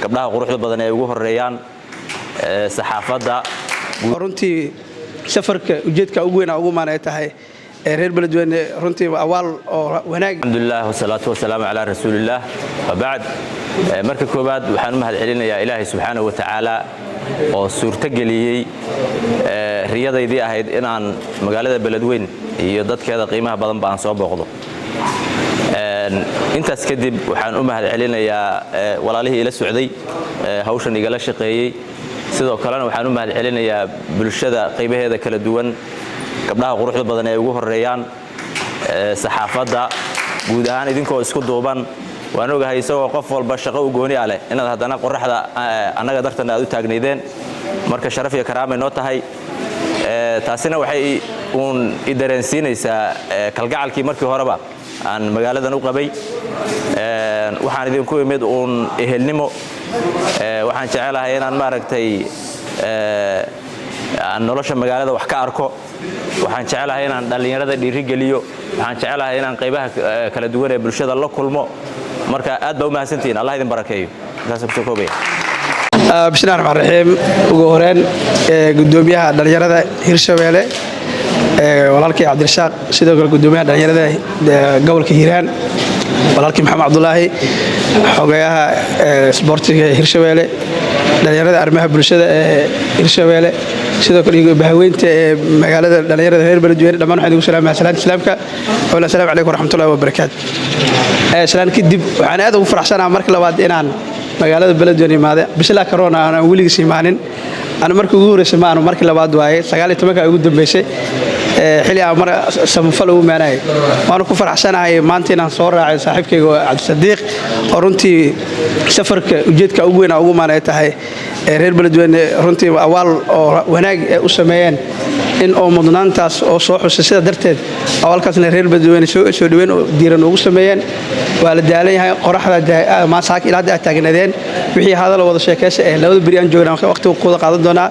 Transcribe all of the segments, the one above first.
Gabdhaha quruxda badan ee ugu horeeyaan, saxaafadda. Runtii safarka ujeedka ugu weyn ugu maanay tahay ee reer Beledweyne runtii awaal oo wanaag. Alxamdulilah, wasalaatu wasalaamu calaa rasuulillaah, wabacd. Marka koowaad waxaan u mahad celinayaa Ilaahay subxaanahu wa tacaala oo suurto geliyey riyadaydii ahayd inaan magaalada Beledweyn iyo dadkeeda qiimaha badan ba aan soo booqdo. Intaas kadib waxaan u mahad celinayaa walaalihii ila socday, hawshan igala shaqeeyey. Sidoo kalena waxaan u mahad celinayaa bulshada qaybaheeda kala duwan, gabdhaha quruxda badan ee ugu horeeyaan, saxaafadda guud ahaan. Idinkoo isku duuban, waan ogahay isagoo qof walba shaqo u gooni ah leh inaad haddana qoraxda annaga dartanna aad u taagnaydeen. Marka sharaf iyo karaamay noo tahay. Taasina waxay uun i dareensiinaysaa kalgacalkii markii horeba aan magaaladan u qabay. Waxaan idinku imid uun ehelnimo. Waxaan jecelahay inaan, maaragtay, aan nolosha magaalada wax ka arko. Waxaan jecelahay inaan dhallinyarada dhiirigeliyo. Waxaan jecelahay inaan qaybaha kala duwan ee bulshada la kulmo. Marka aad baa u mahadsantihiin. Allah idin barakeeyo. Intaasaan kusoo koobaya. Bismillahi raxmaan raxiim. Ugu horeen, gudoomiyaha dhallinyarada Hirshabeelle, walaalkii Cabdirasaaq, sidoo kale gudoomiyaha dhallinyarada gobolka Hiiraan, walaalkii Maxamed Cabdulaahi, xogayaha isboortiga Hirshabeelle, dhallinyarada arrimaha bulshada ee Hirshabeelle, sidoo kale bahaweynta ee magaalada, dhallinyarada reer Beledweyne, dhammaan waxaan idigu salaamaya salaanta Islaamka. Asalaamu calaykum waraxmatullahi wabarakaatu. Salaan kadib, waxaan aad ugu faraxsanaha marka labaad inaan magaalada Beledweyne imaade. Bisla corona aanan weligiis imaanin. Ana markii ugu horreysay ma aanu, markii labaad waaye. 19-ka ugu dambeysay xilli aan mar samafal ugu maanayay. Waanu ku faraxsanahay maanta inaan soo raacay saaxiibkayga Cabdisadiiq, oo runtii safarka ujeedka ugu weyn ugu maanay tahay ee reer Beledweyne runtii awaal oo wanaag u sameeyeen in oo mudnaantaas oo soo xusay. Sida darteed awaalkaasna reer Beledweyne soo dhaweyn oo diiran ugu sameeyeen. Waa la daalan yahay, qoraxda maasaak ilaa hadda aad taagnaadeen. Wixii hadal wada sheekaysa ee labada beri aan joognaa waqti kuwada qaadan doonaa.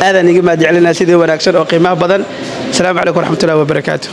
Aadaan iga mahad celinaa sidii wanaagsan oo qiimaha badan. Asalaamu calaykum waraxmatullahi wabarakaatu.